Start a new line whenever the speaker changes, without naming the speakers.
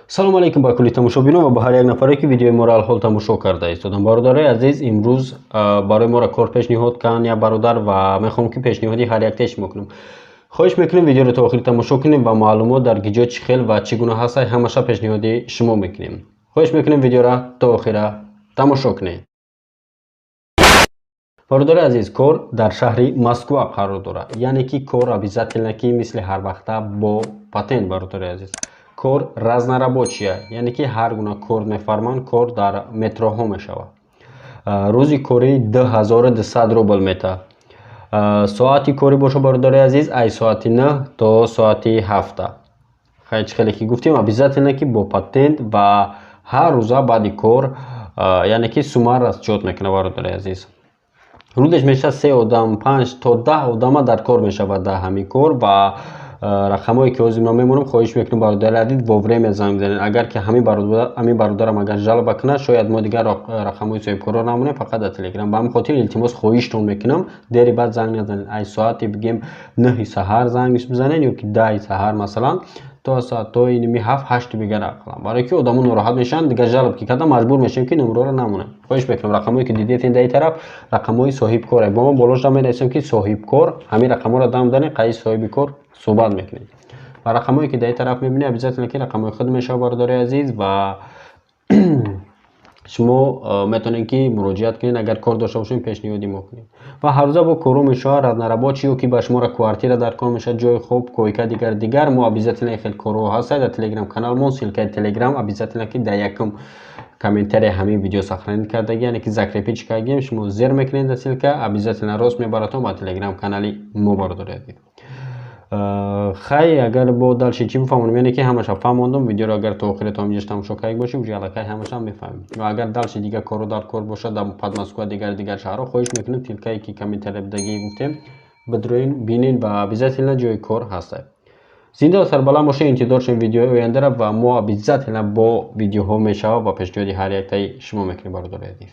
Салому алейкум ба кулли тамошобинон ва ба ҳар як нафаре, ки видеои моро алҳол тамошо карда истодам. Бародарои азиз, имрӯз барои моро кор пешниҳод карданд як бародар ва мехоҳам, ки пешниҳоди ҳар яктаи шумо кунам. Хоҳиш мекунем, видеоро то охир тамошо кунем ва маълумот дар гиҷо, чӣ хел ва чӣ гуна ҳаста, ҳамаша пешниҳоди шумо мекунем. Хоҳиш мекунем, видеоро то охира тамошо кунед. Бародари азиз, кор дар шаҳри Москва қарор дорад, яъне ки кор обязательно ки мисли ҳар вақта бо патент. Бародари азиз, кор разнорабочая, яъне ки ҳар гуна кор мефарманд. Кор дар метроҳо мешавад. Рӯзи корӣ 2200 рубл метаҳад. Соати корӣ боша, бародари азиз, ай соати 9 то соати 7. Хай, чӣ хеле ки гуфтем, обязательно ки бо патент ва ҳар рӯза баъди кор, яъне ки сумма расчёт мекунад. Бародари азиз, рӯзеш мешавад се одам, 5 то 10 одама дар кор мешавад дар ҳамин кор. Ва рақамҳое ки ҳозир ман мемонам, хоҳиш мекунам, бародари азиз, вовремя занг бизанед. Агар ки ҳамин бародарам агар жалоба кунад, шояд мо дигар рақамҳои соҳибкорро намонем, фақат дар Телеграм. Ба ҳамин хотир илтимос, хоҳиштон мекунам, дери баъд занг назанед. Ай соати, бигем, 9-и саҳар занг бизанед ё ки 10-и саҳар, масалан, то соат то иними 7, 8-и бигар ақаллан, барое ки одамо нороҳат мешаванд. Дигар жалоб ки кардам, маҷбур мешавем, ки номерҳоро намонем. Хоҳиш мекунам, рақамҳое ки дидетен дар ин тараф, рақамҳои соҳибкоре. Бо мо болошам менависем, ки соҳибкор, ҳамин рақамҳоро дам данед, қайи соҳиби кор суҳбат мекунед. Ва рақамҳое ки дар ин тараф мебинед, обязательно ки рақамҳои худ мешавад, бародари азиз, ва шумо метавонед, ки муроҷиат кунед, агар кор дошта бошед, пешниҳоди мо кунед. Ва ҳаррӯза бо корҳо мешавад, разнорабочий ё ки ба шуморо квартира дар кор мешавад, ҷои хоб, койка, дигар дигар. Мо обязательно хел корҳо ҳастад дар Телеграм каналмон. Ссылкаи Телеграм обязательно ки дар якум комментария ҳамин видео сохранить кардагӣ, яъне ки закрепить кардагием. Шумо зер мекунед дар ссылка, обязательно рост мебаратон ба Телеграм канали мо. Бародари азиз, хай, агар бо дальше чӣ бифаҳмонем? Яъне ки ҳамаша фаҳмондум. Видеоро агар то охире то ҳаминҷош тамошо карда бошӣ, уже аллакай ҳамаша мефаҳмем. Ва агар дальше дигар корҳо дар кор бошад дар Подмосква, дигар дигар шаҳрҳо, хоҳиш мекунем, ссылкае ки комментария бидагӣ гуфтем, бидроин, бинед ва обязательно ҷои кор ҳастад. Зинда ва сарбаланд бошед, интизор шавед видеои ояндара ва мо обязательно бо видеоҳо мешавад ва пешниҳоди ҳар яктаи шумо мекунем, бародари азиз.